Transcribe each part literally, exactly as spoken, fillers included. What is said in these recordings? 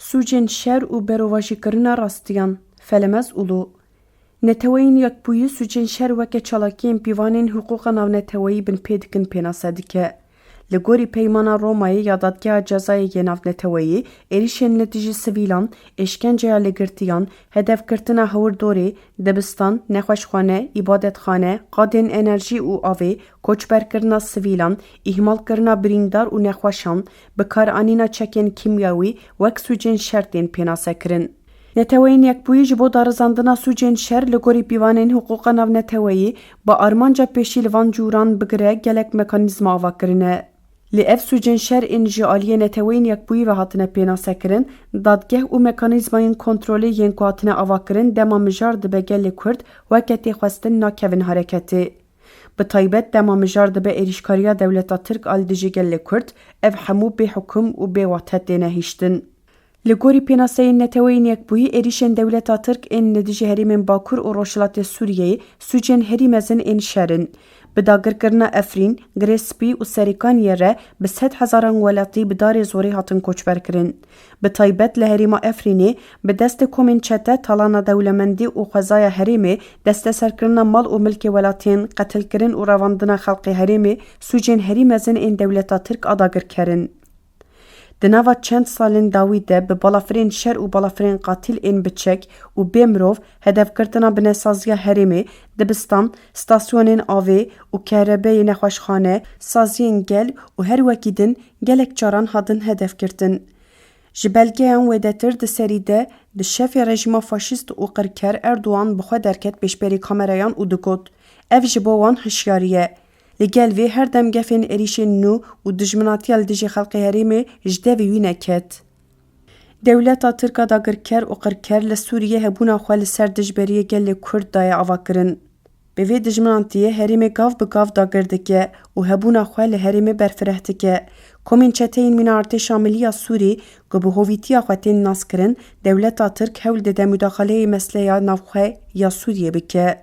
Sûcên şer û berovajîkirina rastiyan, Felemez Ulu. Neteweyên Yekbûyî sûcên şer weke çalakiyên pîvanên hiqûqa navneteweyî binpê dikin pênase dike. Li gorî Peymana Romayê ya Dadgeha Cezayê yê Navneteweyî, êrîşên li dijî sivîlan, êşkenceya li girtiyan, hedefgirtina hewirdorê, dibistan, nexweşxane, îbadetxane, qadên enerjî û avê, koçberkirina sivîlan, îhmalkirina birîndar û nexweşan, bikaranîna çekên kîmyawî wek sûcên şer tên pênasekirin. Neteweyên Yekbûyî ji bo darizandina sûcên şer li gorî pîvanên hiqûqa navneteweyî bi armanca pêşî li van cûran bigire gelek mekanîzma ava kirine. Lê ev sûcên şer ên ji aliyê Neteweyên Yekbûyî ve hatine pênasekirin, dadgeh û mekanîzmayên kontrolê yên ku hatine avakirin dema mijar dibe gelê Kurd weke têxwestin nakevin hareketê. Bi taybet dema mijar dibe êrîşkariya dewleta Tirk a li dijî gelê Kurd, ev hemû bê hukum û bê wate têne hiştin. Li gorî pênaseyên Neteweyên Yekbûyî, êrîşên dewleta Tirk ên li dijî herêmên Bakur û Rojhilatê Sûriyeyê sûcên herî mezin ên şer in. Bi dagirkirina Efrîn, Girê Spî û Serîkaniyê re bi sed hezaran welatî bi darê zorê hatin koçberkirin. Bi taybet li herêma Efrînê bi destê komên çete talana dewlemendî û xwezaya herêmê, desteserkirina mal û milkê welatiyên, qetilkirin û revandina xelkê herêmê sûcên herî mezin ên dewleta Tirk a dagirker in. Di nava çend salên dawî de bi balafirên şer û balafirên qatîl ên bi çek û bê mirov hedefgirtina binesaziya herêmê, dibistan, stasyonên avê û kerebeyê, nexweşxane, saziyên gel û her wekî din gelek caran hatin hedefgirtin. Ji belgeyan wêdetir di serî de di şefê rejîma faşîst û qirker Erdogan bi xwe derket pêşberî kamerayan û digot, ev ji bo wan hişyarî ye. Li gel vê her dem gefên êrîşên nû û dijminatiya li dijî xelkê herêmê ji devê wî neket. Dewleta Tirk a dagirker û qirker li Sûriyê hebûna xwe li ser dijberiyê gelê Kurd daye avakirin. Bi vê dijminantiyê herêmê gav bi gav dagir dike û hebûna xwe li herêmê berfireh dike. Komên çeteyên mîna artêşa milî ya Sûrî ku bi hovîtiya xwe tên naskirin, dewleta Tirk hewl dide mudaxaleyê mesleya navxwe ya Sûriyê bike.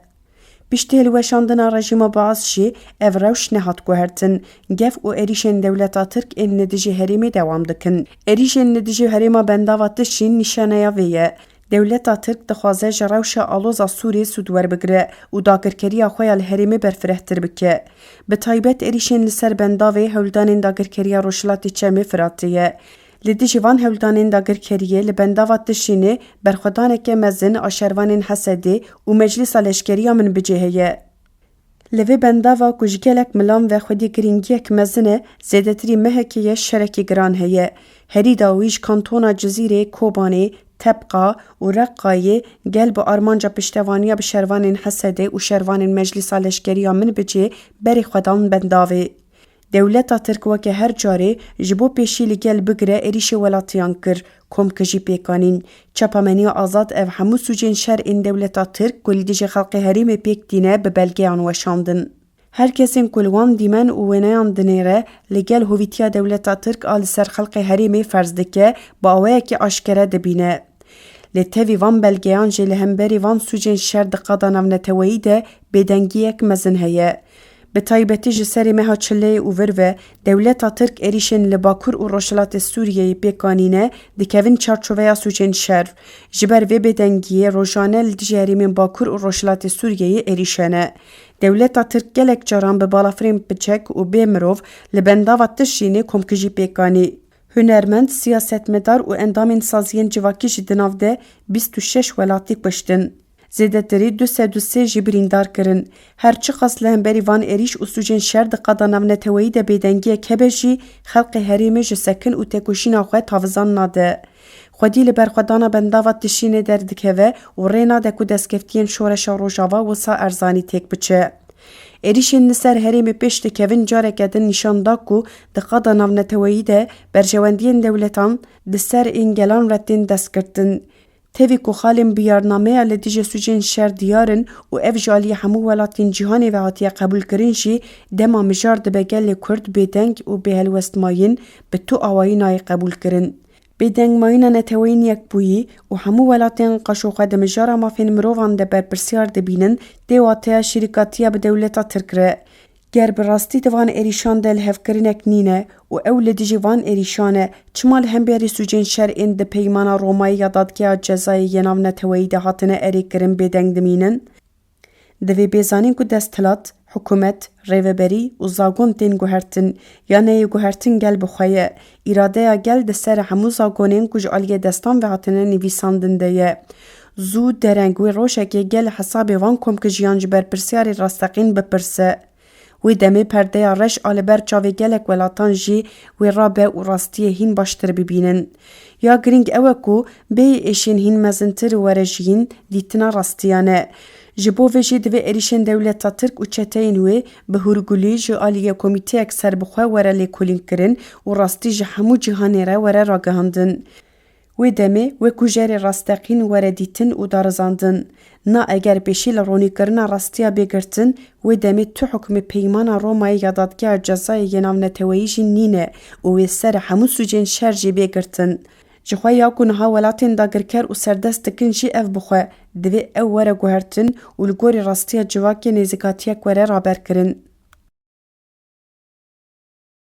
Piştî hilweşandina rejîma Baas jî ev rewş nehat guhertin. Gef û êrîşên dewleta Tirk ên li dijî herêmê dewam dikin. Êrîşên li dijî herêma Bendava Tişîn nîşaneya vê ye. Dewleta Tirk dixwaze ji rewşa aloza Sûrê sûd werbigire û dagirkeriya xwe ya li herêmê berfirehtir bike. Bi taybet êrîşên li ser Bendavê hewldanên dagirkeriya Rojhilatê Çemê Firatê ye. Li dijî van hewldanên dagirkeriyê li Bendava Tişînê berxwedaneke mezin a şervanên Hesedê û Meclisa Leşkerî ya Minbicê heye. Li vê bendava ku ji gelek milan ve xwedî girîngiyek mezin e, zêdetirî mehekê ye şerekî giran heye. Herî dawî ji kantona Cizîrê, Kobanê, Tebqa û Reqqayê gel bi armanca piştevaniya bi şervanên Hesedê û şervanên Meclisa Leşkerî ya Minbicê berê xwe dan bendavê. Dewleta Tirk weke her carê ji bo pêşî li gel bigire êrîşê welatiyan kir, komkujî pêk anîn. Çapemeniya Azad ev hemû sûcên şer ên dewleta Tirk ku li dijî xelkê herêmê pêk tîne bi belgeyan weşandin. Her kesên ku li wan dîmen û wêneyan dinêre, li gel hovîtiya dewleta Tirk a li ser xelkê herêmê ferz dike, bi awayekî aşkere dibîne. Lê tevî van belgeyan jî li hemberî van sûcên şer di qada navneteweyî de bêdengiyek mezin heye. Bi taybetî ji serê meha çileyê û vir ve dewleta Tirk êrîşên li Bakur û Rojhilatê Sûriyeyê pêk anîne, dikevin çarçoveya sûcên şer. Ji ber vê bêdengiyê rojane li dijî herêmên Bakur û Rojhilatê Sûriyeyê êrîş hene. Dewleta Tirk gelek caran bi balafirên piçek û bê mirov li Bendava Tişînê komkujî pêk anî. Hunermend, siyasetmedar û endamên saziyên civakî jî di nav de bîst û şeş welatî kuştin. Zêdetirî du sed û sê jî birîndar kirin. Her çiqas li hemberî van êrîş û sûcên şer di qada navneteweyî de bêdengiyek hebe jî, xelkê herêmê ji sekin û têkoşîna xwe tavizan nade. Xwedî li berxwedana Bendava Tişînê derdikeve û rê nade ku destkeftiyên Şoreşa Rojava wisa erzanî têk biçe. Êrîşên li ser herêmê pêş dikevin careke din nîşan da ku di qada navneteweyî de berjewendiyên dewletan di ser ên gelan re tên destgirtin. Tevî ku xalên biyarnameya li dijî sûcên şer diyar in û ev ji aliyê hemû welatên cîhanê ve hatiye qebûlkirin jî, dema mijar dibe gelê Kurd bêdeng û bêhelwestmayîn bi tu awayî nayê qebûlkirin. Bêdengmayîna Neteweyên Yekbûyî û hemû welatên qaşo xwe di mijara mafên mirovan de berpirsiyar dibînin, tê wateya şirîkatiya bi dewleta Tirk re. Ger bi rastî di van êrîşan de lihevkirinek nîne û ew li dijî van êrîşan e, çima li hemberî sûcên şer ên di Peymana Romayê ya Dadgeha Cezayê yê Navneteweyî de hatine erêkirin bêdeng dimînin? Divê bê zanîn ku desthilat, hikûmet, rêveberî û zagon tên guhertin ya neyê guhertin gel bi xwe ye. Îradeya gel di ser hemû zagonên ku ji aliyê destan ve hatine nivîsandin de ye. Zû dereng wê rojekê gel hesabê van komkijiyan ji berpirsyarê rasteqîn bipirse. Wê demê perdeya reş a li ber çavê gelek welatan jî wê rabe û rastiyê hîn baştir bibînin. Ya girîng ew e ku bêyî êşên hîn mezintir were jiyîn dîtina rastiyan e. Ji bo vê jî divê êrîşên dewleta Tirk û çeteyên wê bi hûrgulî ji aliyê komîteyek serbixwe were lêkolînkirin û rastî ji hemû cîhanê re were ragihandin. Wê demê wê kujerê rasteqîn were dîtin û darizandin. Na eger pêşî li ronîkirina rastiya bê girtin, wê demê tu hukmê Peymana Romayê ya Dadgeha Cezayê yê Navneteweyî jî nîne û wê ser hemû sûcên şer jî bê girtin. Ji xwe ya ku niha welatên dagirker û serdest dikin jî ev bi xwe, divê ew were guhertin û li gorî rastiya civakê nêzîkatiyek were raberkirin.